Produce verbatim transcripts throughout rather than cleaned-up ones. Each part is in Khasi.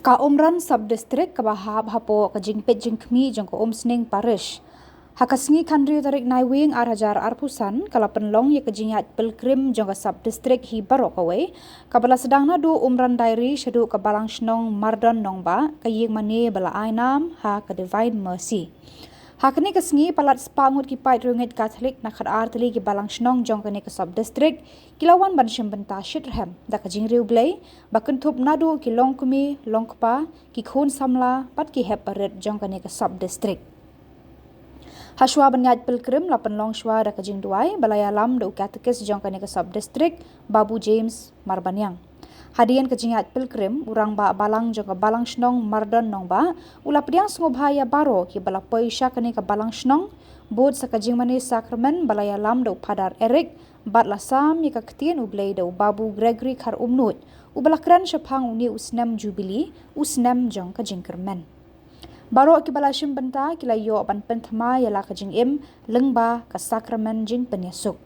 Ka Umran Sub-District kaba hap hapoh ka jingpeit jingkhmih jong ka Umsning Parish. Ha ka sngi khathynriew tarik Naiwieng ar hajar arphew san, ka la pynlong ïa ka jingïaid pilgrim jong ka Sub-District hi baroh kawei, kaba la sdang naduh Umran Diary shaduh ka Balang Shnong Mardon Nongbah, ka ïing mane ba la ai nam ha ka Divine Mercy. Ha kane ka sngi, palat spah ngut ki paid riewngeit Katholik na khatar tylli ki balang shnong jong kane ka Sub-District ki la wan ban shim bynta shitrhem da ka jingriewblei ba kynthup naduh ki longkmie longkpa, ki khun samla bad ki hep barit jong kane ka Sub-District. Hashwa ban ïaid pilgrim, la pynlong shwa da ka jingduwai ba la ïalam da u katekis jong kane ka Sub-District, Babu James Marbaniang. Hadien ka jingïaid pilgrim, u rangbah balang jong ka Balang Shnong Mardon Nongbah u la pdiang sngewbha ïa baroh kiba la poi sha kane ka balang shnong, bud sa ka jingmane sakramen ba la ïalam da u Phadar Eric, bad la sam ïa ka Ktien U Blei da u Babu Gregory Kharumnuid, uba la kren shaphang une u snem Jubili, u snem jong ka jingkyrmen. Baroh kiba la shim bynta ki la ïoh ban pynthame ïa la ka jingim lyngba ka sakramen jingpynïasuk.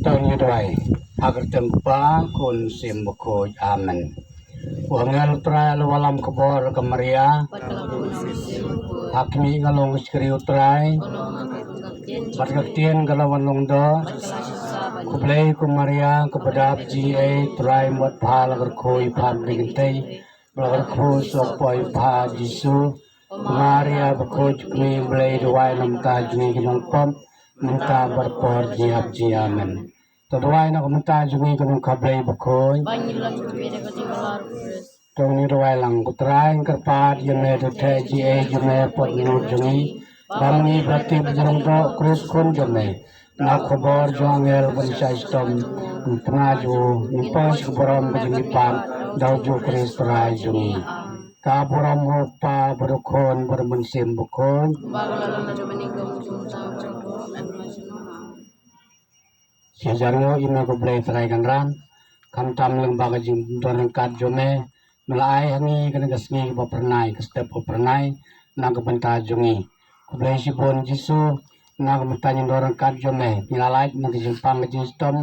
To ngin ïa duwai. Ha ka kyrteng U Kpa, Khun, Mynsiem Bakhuid. Amen. U angel U Trai u la wallam khubor ïa ka Maria. Ha khmih, nga long ka shakri U Trai. Bad ka Ktien ka la wan long doh. Khublei ko Maria, kaba dap jingaiei, U Trai u don bad pha, la kyrkhu ïa pha ha ki kynthei, bad la kyrkhu sa u kpoh ïa pha Jisu. Ko Maria bakhuid, kmie U Blei, duwai na ka bynta jong ngi ki nongpop, mynta bad ha ka por jingïap jong ngi. Amen. To duwai na ka bynta jong ngi, ko nongkha Blei bakhuid. To ngin ïa duwai lang. Ko Trai, ngi kyrpad ïa me, to theh jingaiei jong me ha ka por jong ngi, ba ma ngi ba la tip ba jrong doh Khrist Khun jong me, na ka khubor jong ki angel bad ki shitom, ngi pynbna jong u, ngi poi sha ka burom ka jingmihpat da u Jisu Khrist Trai jong ngi. Ka burom ha u Kpa bad u Khun bad u Mynsiem Bakhuid. Shi hajar nguh ïa me ko Blei Trai Kynrad, khamtam lyngba ka jingdon ryngkat jong me, me la ai ha ngi kane ka sngi kaba phyrnai, ka step ba phyrnai na ka bynta jong ngi. Ko Blei shibun Jisu, na ka bynta jingdon ryngkat jong me, ngi la lait na ka jingpang ka jingshitom,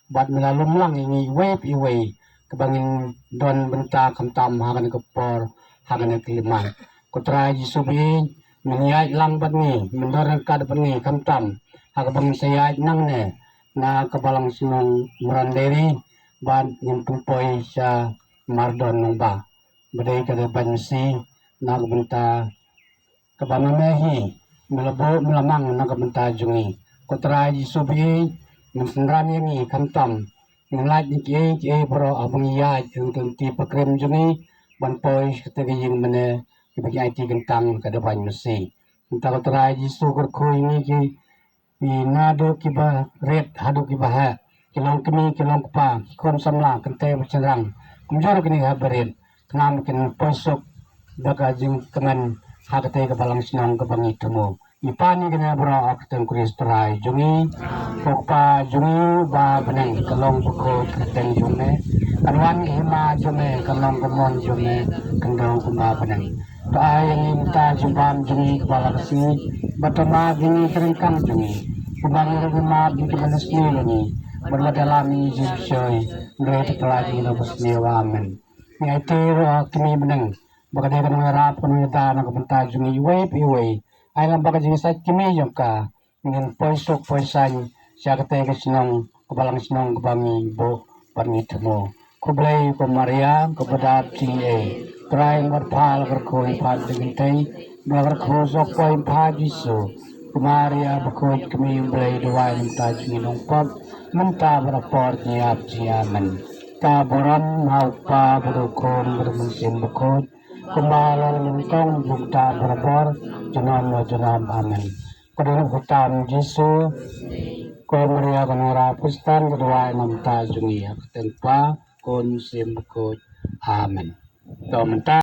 bad me la lum lang ïa ngi iwei pa iwei, kaba ngin don bynta khamtam ha kane ka por, ha kane ka khyllipmat. Ko Trai Jisu baieit, men ïaid lang bad ngi, men don ryngkat bad ngi khamtam ha kaba ngin sa ïaid nangne na ka Balang Shnong Umran Diary, bad ngin pynpoi sha Mardon Nongbah, ba dei ka Divine Mercy, na ka bynta kaba ma me hi me la buh, me la mang na ka bynta jong ngi. Ko Trai Jisu baieit, men synran ïa ngi khamtam, ngin lait na kiei kiei baroh haba ngi ïaid ïa ka lynti pilgrim jong ngi ban poi sha kata ka ïing mane kaba ngi aiti kyntang, ka Divine Mercy. Mynta ko Trai Jisu kyrkhu ïa ngi ki, ki naduh kiba rit haduh kiba heh, ki longkmie ki longkpa, ki khun samla, kynthei bad shynrang, kumjuh ruh kine kiba rit, khnang ba kin poi suk da ka jingkmen ha katei ka balang shnong kaba ngi thmu. Ngi pan ïa kine baroh ha ka kyrteng Khrist Trai jong ngi. Ko Kpa jong ngi uba ha bneng, ka long bakhuid ka kyrteng jong me. Kan wan ka hima jong me, kan long ka mon jong me, khyndew kumba ha bneng. To ai ïa ngi mynta ka jingbam jong ngi kaba la ka sngi, bad to map ïa ngi ki ryngkang jong ngi, kumba ngi ruh ngi map ïa kiba la sniew ïa ngi, bad wat ïalam ïa ngi sha ka jingpynshoi, hynrei to pyllait ïa ngi na ka basniew. Amen. Ngi aiti ruh ha ka Kmie bneng, ba ka dei ka nongïarap ka nongïada na ka bynta jong ngi iwei pa iwei. Ai lang ba ka jingïasaid kmie jong ka, ngin poi suk poi saiñ sha katei ka shnong, ka balang shnong kaba ngi buh bad ngi thmu. Khublei ko Maria, kaba dap jingaiei, Trai u don bad pha, la kyrkhu ïa pha ha ki kynthei, bad la kyrkhu sa u kpoh ïa pha Jisu. Ko Maria bakhuid, kmie U Blei, duwai na ka bynta jong ngi ki nongpop, mynta bad ha ka por jingïap jong ngi. Amen. Ka burom ha u Kpa bad u Khun bad u Mynsiem Bakhuid, kumba la long nyngkong, mynta bad barabor, junom la junom. Amen. Ka dohnud khamtam Jisu, ko Maria ka nongïarap Khristan, ka duwai na ka bynta jong ngi, ha ka kyrteng Kpa, Khun, Mynsiem Bakhuid. Amen. To mynta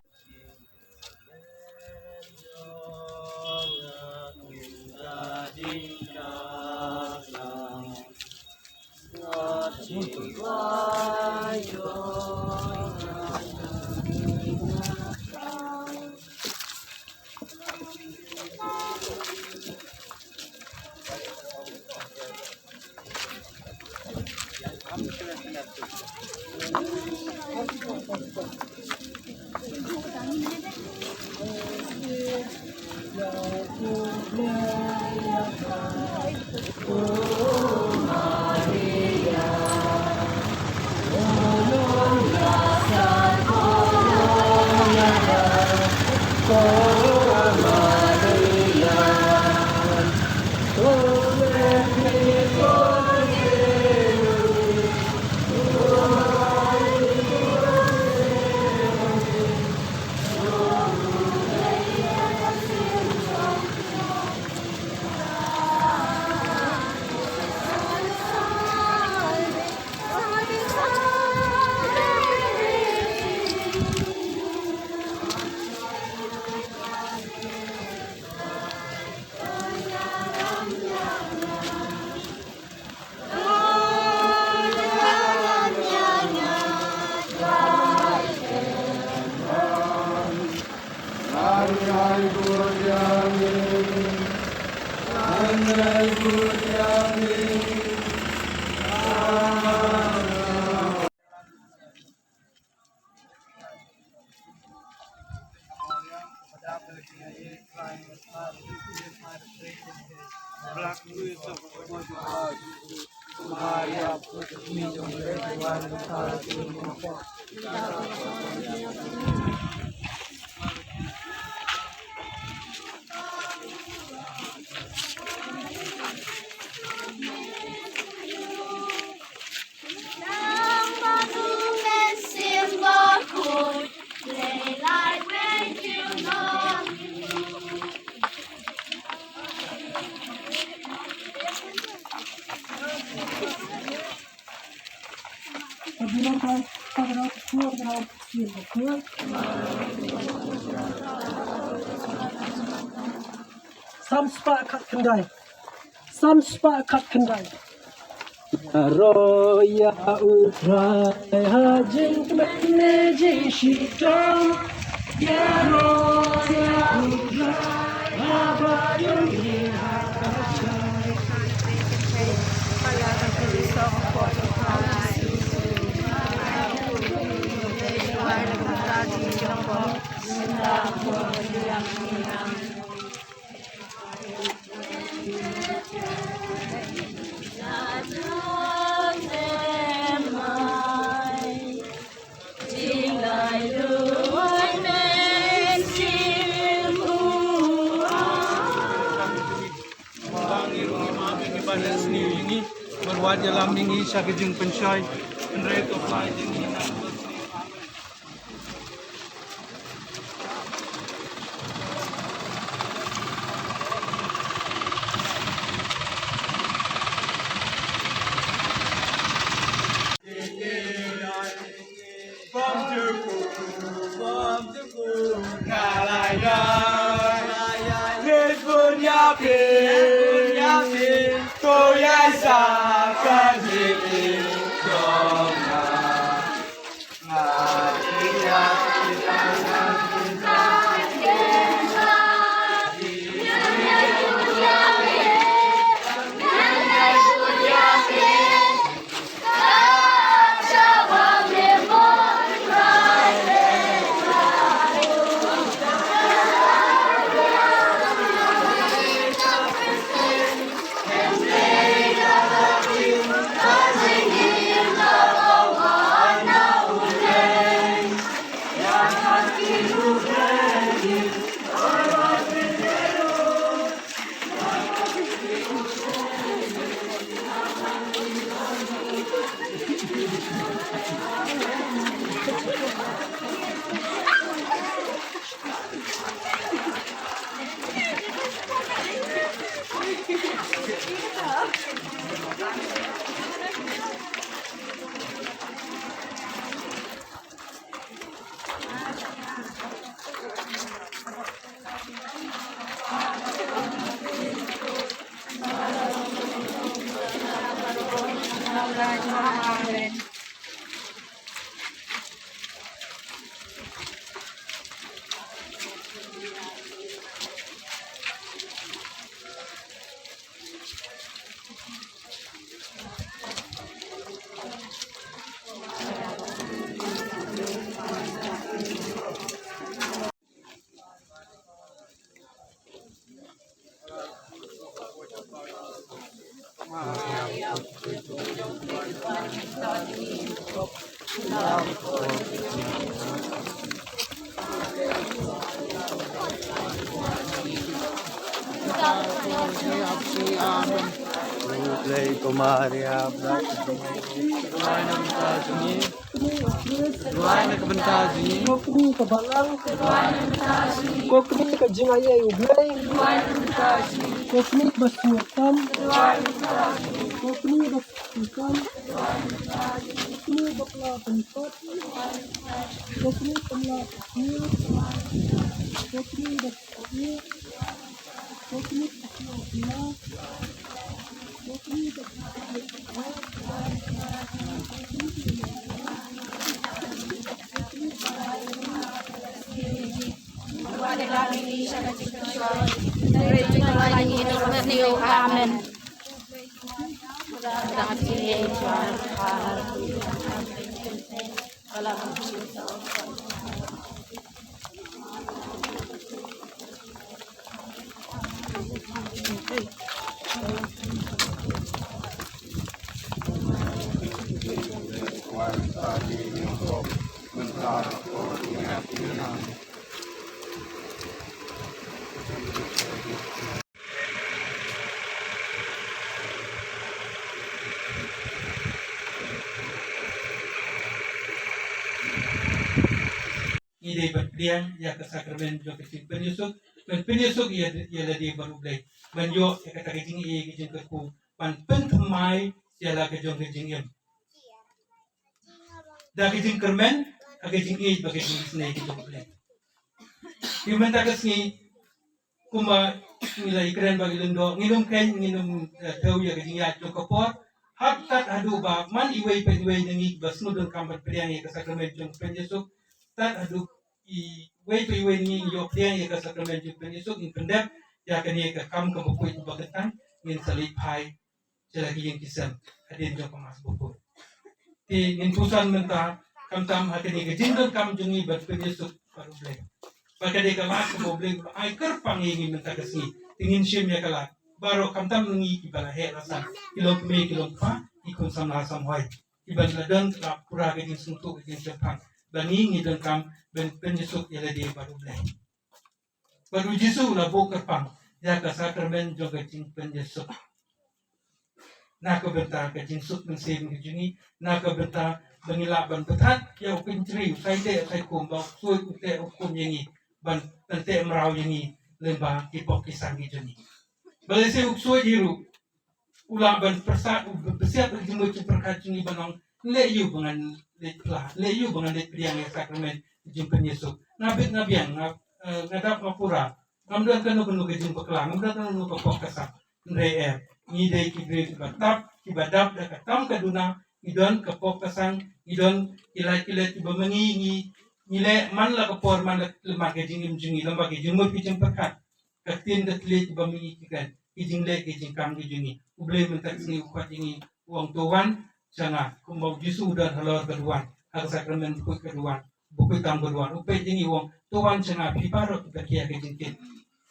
Psalm spah khatkhyndai. Psalm spah khatkhyndai. Ïaroh ïa U Trai ha jingkmen ne jingshitom. Ïaroh ïa U Trai haba ïohi ha ka shai. Ba ngi ruh ngim am ïa ngi ban leh sniew ïa ngi, bad wat ïalam ïa ngi sha ka jingpynshoi, hynrei to pynlait ïa ngi na Amen. Ko kmie ka balang. Ko kmie ka jingaiei U Blei. Ko kmie ba sngewtam. Ko kmie ba sngewtam. Ko kmie ba pla pynpot. Ko kmie ba pla pynpot. Ko kmie ba Amen. Ngi dei ban pdiang ïa ka sakramen jong ka jingpynïasuk, ban pynïasuk ïa, ïa lade bad U Blei, ban ïoh ïa kata ka jingïeit, ka jingkyrkhu, ban pynthymmai ïa la ka jong ka jingim da ka jingkyrmen, ha ka jingïeit bad ka jingisynei ka jong U Blei. Te mynta ka sngi, kumba ngi la ïakren bad i lyngdoh, ngin ym kren, ngin ym, eh, thew ïa ka jingïaid jong ka por. Hap tat haduh ba man iwei pa iwei na ngi ba sngewdonkam ban pdiang ïa ka sakramen jong ka pynïasuk. Tat haduh iwei pa iwei na ngi ïoh pdiang ïa ka sakramen jong ka pynïasuk, ngin pyndep ïa kane ka kam kaba khuid kaba kyrteng, ngin sa leit phai sha la ki ïing ki sem hadien jong ka Mass Bakhuid. Te ngin pyrshang mynta, khamtam ha kane ka jingdonkam jong ngi ban pynïasuk bad U Blei. Ba ka dei ka lad kaba U Blei u la ai kyrpang ïa ngi mynta ka sngi. Te ngin shim ïa ka lad baroh, khamtam ngi kiba la heh la san, ki longkmie ki longkpa, ki khun samla samhoi, kiba la don la pura ka jingsngewthuh, ka jingshemphang ba ngi ngi donkam ban pynïasuk ïa lade bad U Blei. Bad U Jisu u la buh kyrpang ïa ka sakramen jong ka jingpynïasuk. Na ka bynta ka jingsuk mynsiem ka jong ngi, na ka bynta ba ngin lah ban pynthat ïa u Kynrad, u Saiteh, u Saikhum, ba u ksuid u teh u khum ïa ngi, ban, ban teh mraw ïa ngi lyngba ki pop ki sang ki jong ngi. Ba lehse u ksuid hi ruh u lah ban pyrsad, u pyrsiat ïa ka jingmut jingpyrkhat jong ngi ban ong, leh ïa u ba ngan leit phla, leh ïa u ba ngan leit pdiang ïa ka sakramen jingpynïasuk. Nga bit nga biang, nga, eh, nga dap nga pura. Ngam don kano kano ka jingbakla, ngam don kano kano ka pop ka sang. Hynrei em, ngi dei ki briew kiba tap, kiba dap da ka tam ka duna, ngi don ka pop ka sang, ngi don ki lait ki lait kiba ma ngi, ngi, ngi leh man la ka por, man la, man ka jingim jong ngi, lem bad ka jingmut ka jingpyrkhat. Ka ktien ka thylliej ba ma ngi ki kren, ki jingleh ki jingkam ki jong ngi. U Blei mynta ka sngi u khot ïa ngi, u ong to wan sha nga, kumba U Jisu u don halor ka duwan, ha ka sakramen bakhuid ka duwan, bakhuid tam ka duwan. U peit ïa ngi u ong, to wan sha nga phi baroh kiba khia ka jingkit,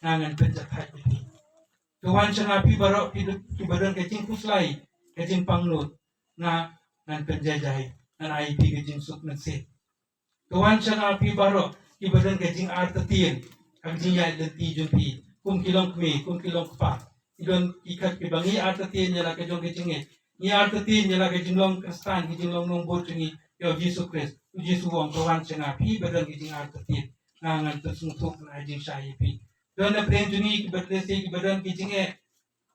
nga ngan pynjahthait ïa phi. To wan sha nga phi baroh phi, kiba don ka jingkhuslai, ka jingpangnud, nga ngan pynjaijai, ngan ai ïa phi ka jingsuk mynsiem. To wan sha nga phi baroh kiba don ka jingartatien ha ka jingïaid lynti jong phi, kum ki longkmie, kum ki longkpa. Ki don ki khat kiba ngi artatien ïa la ka jong ka jingngeit, ngi artatien ïa la ka jinglong Khristan, ka jinglong nongbud jong ngi ïa U Jisu Khrist. U Jisu u ong, to wan sha nga phi ba don ka jingartatien, nga ngan pynsngewthuh, ngan ai jingshai ïa phi. Don na pdeng jong ngi kiba lehse kiba don ka jingeh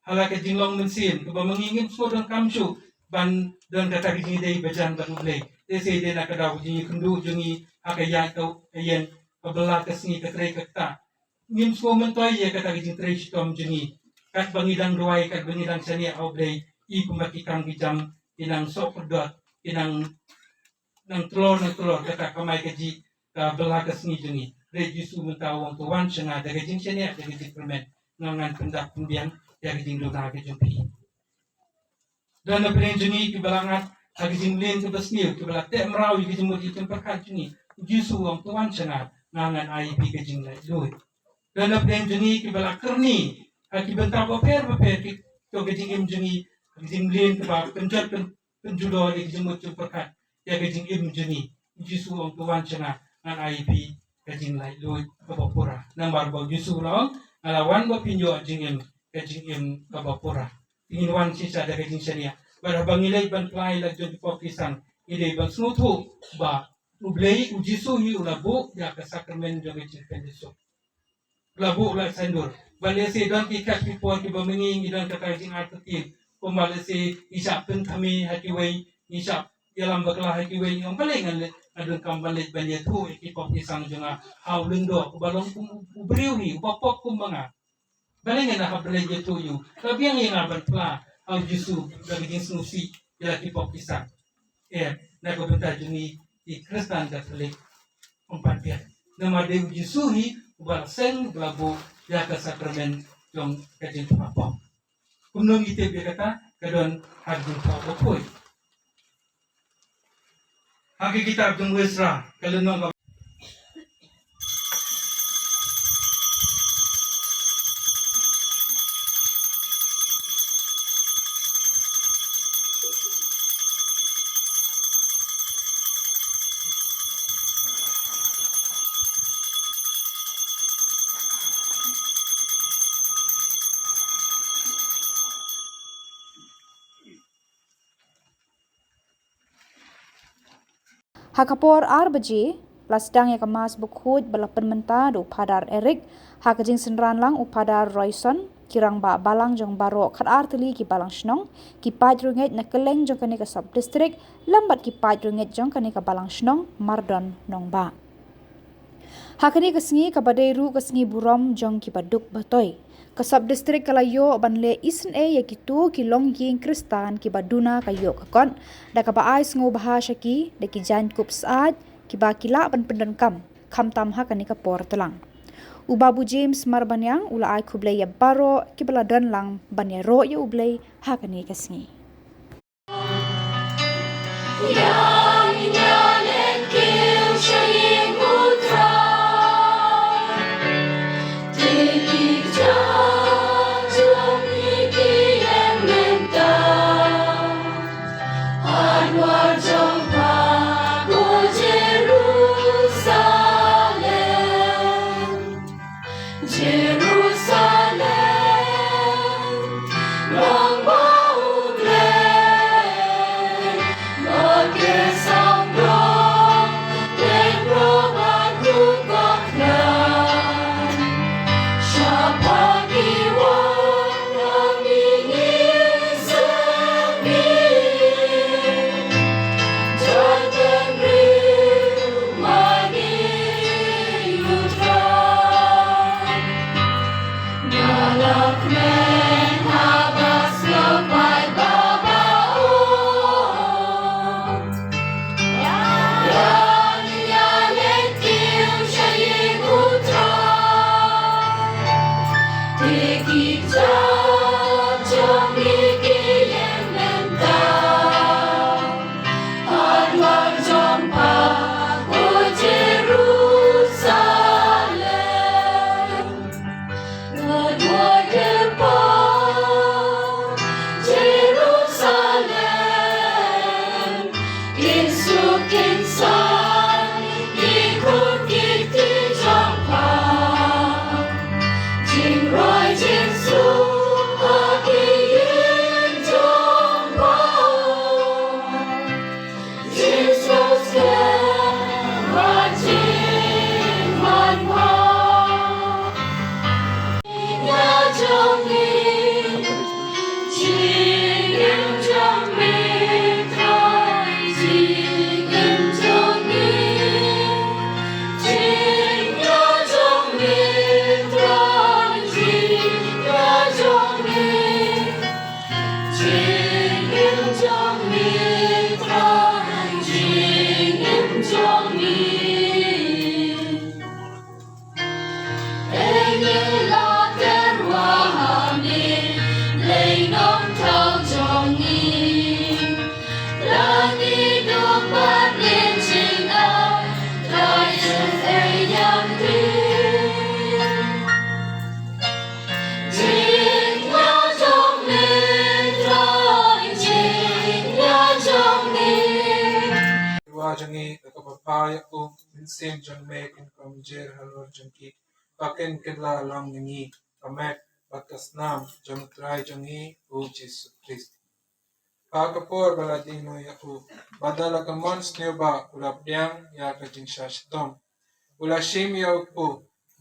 ha la ka jinglong mynsiem, kaba ma ngi ngim sngewdonkam shuh ban don kata ka jingïadei bajan bad U Blei. Te sa dei na ka daw ka jingïakynduh jong ngi ha ka ïaid ka ïeng, ka bylla ka sngi, ka trei ka ktah. Ngim sngewmyntoi ïa kata ka jingtrei shitom jong ngi. Katba ngi dang duwai, katba ngi dang shaniah ha U Blei, i kumba ki kam ki jam ki nang sohkordor, ki nang nang tlor, nang tlor, kata ka mai ka jih, ka bylla ka sngi jong ngi. Hynrei Jisu mynta u ong, to wan sha nga da ka jingshaniah, da ka jingkyrmen, nga ngan pyndap pynbiang ïa ka jingduna ka jong phi. Don na pdeng jong ngi kiba la ngat ha ka jingmlien kaba sniew, kiba la teh mraw ïa ka jingmut ïa ka jingpyrkhat jong ngi. Jisu u ong, to wan sha nga, nga ngan ai ïa phi ka jinglaitluid. Don na pdeng jong ngi kiba la kyrni ha ki bynta bapher bapher, ki, to ka jingim jong ngi, ha ka jingmlien kaba pynjot pyn pynjulor ïa ka jingmut jingpyrkhat. ïa ka jingim jong ngi. U Jisu u ong, to wan sha nga, ngan ai ïa phi ka jinglaitluid kaba pura. Namar ba u Jisu u la ong, nga la wan ba phin ïoh jingim, ka jingim kaba pura. Te ngin wan shisha da ka jingshaniah. Bad haba ngi leit ban phla ïa la jong ki pop ki san, ngi dei ban sngewthuh ba U Blei, u Jisu hi u la buh ïa ka sakramen jong ka jingpynjah suk. La buh la sandur. Ba lehse don ki khat ki por kiba mynta ngi don kata ka jingartatien. Kumba lehse ngi shah pynthame ha kiwei, ngi shah ïalam bakla ha kiwei, ngi ong balei ngan leit, nga donkam ban leit ban ïathuh ïa ki pop ki san jong nga ha u lyngdoh uba long kum u briew hi, uba pop kum ma nga. Balei ngan hap leit ïathuh ïa u? Ka biang ïa nga ban phla ha u Jisu da ka jingsngewsih ïa ki pop ki san. Eh, na ka bynta jong ngi ki Khristan Katholik, ym pat biang. Namar dei u Jisu hi uba la seng, uba la buh ïa ka sakramen jong ka jingpynpop. Kumno ngi tip ïa kata? Ka don ha ka Jingthoh Bakhuid. Ha ka kitab jong u Esra, ka lynnong ka Ha ka por ar baje, la sdang ïa ka Mass Bakhuid ba la pynmynta da u Phadar Eric, ha ka jingsynran lang u Phadar Royson, ki rangbah balang jong baroh khatar tylli ki balang shnong, ki paid riewngeit na kylleng jong kane ka sub district, lem bad ki paid riewngeit jong kane ka balang shnong, Mardon Nongbah. Ha kane ka sngi kaba dei ruh ka sngi burom jong kiba duk ba toi, ka sub district ka la ïoh ban leh isynei ïa kito ki longïing Khristan kiba duna ka ïoh ka kot, da kaba ai sngewbha sha ki da ki jaiñkup syaid kiba ki lah ban pyndonkam, khamtam ha kane ka por tlang. U Babu James Marbaniang u la ai khublei ïa baroh kiba la don lang ban ïaroh ïa U Blei ha kane ka sngi. Jerusalem, long ba u Blei, ba ke sam dong, te pro ba ku ka khlan. Sha ba ki wong long ni ni se mi. jong ngi, da kaba pha ïa u Mynsiem jong me kin kynjur halor jong ki, ba kin kylla long ïa ngi ka met bad ka snam jong U Trai jong ngi U Jisu Khrist. Ha ka por ba la dieng noh ïa u, bad da la ka mon sniew ba, u la pdiang ïa ka jingshah shitom. U la shim ïa u kpu,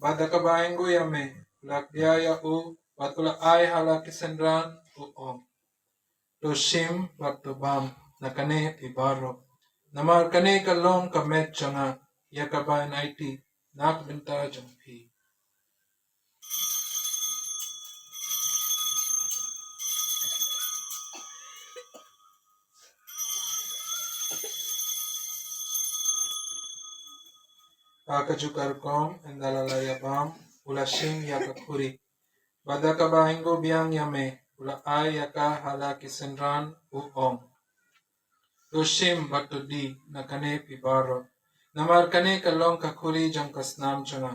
bad da kaba ainguh ïa me, u la kdia ïa u, bad u la ai ha la ki synran, u ong: To shim bad to bam na kane phi baroh. Namar kane ka long ka met jong nga, ïa kaba yn aiti na ka bynta jong phi. Ha kajuh ka rukom, ynda la la ïabam, u la shim ïa ka khuri. Bad da kaba ainguh biang ïa me, u la ai ïa ka ha la ki synran, u ong: To shim bad to die na kane phi baroh. Namar kane ka long ka khuri jong ka snam jong nga,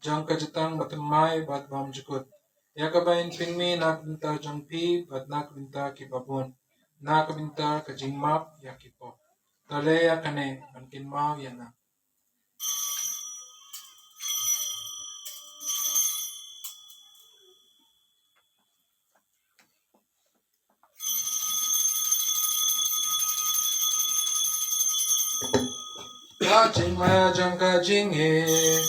jong ka jutang bathymmai bad bymjukut, ïa kaba yn pynmih na ka bynta jong phi bad na ka bynta kiba bun, na ka bynta ka jingmap ïa ki pop. To leh ïa kane ban kynmaw ïa nga. Ka jingma jong ka jingim.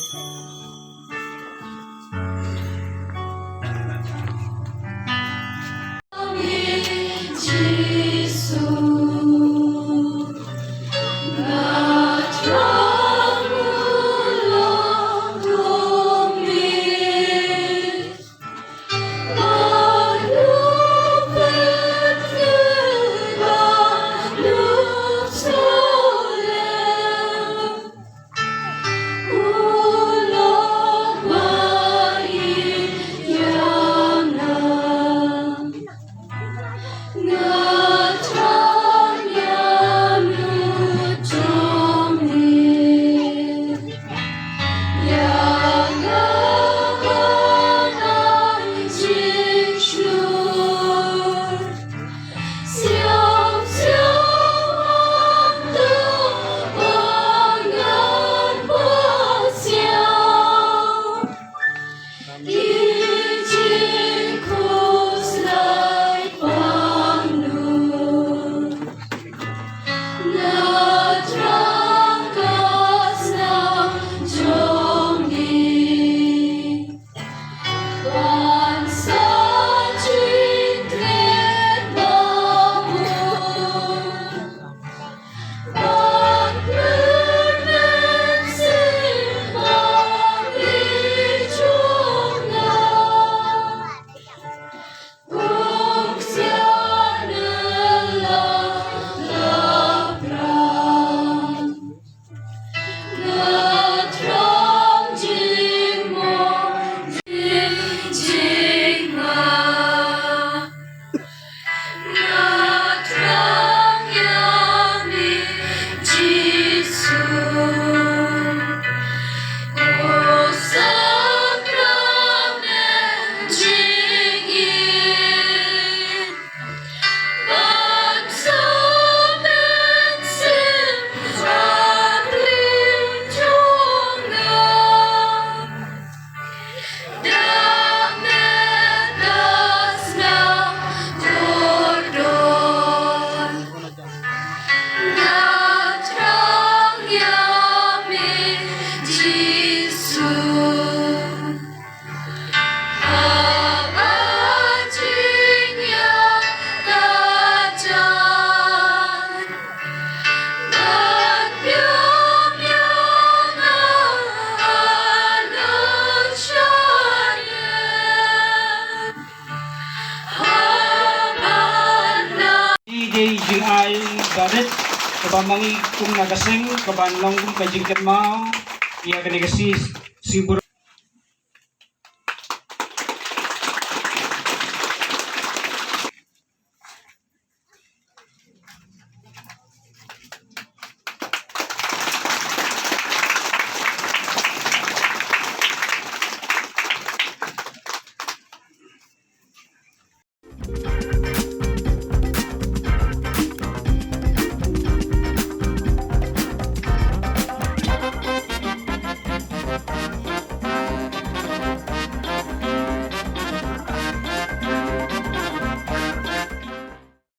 Dei jingai barit kaba ma ngi kum na ka seng, kaban long kum ka jingkynmaw ïa kane ka sngi Shynrang.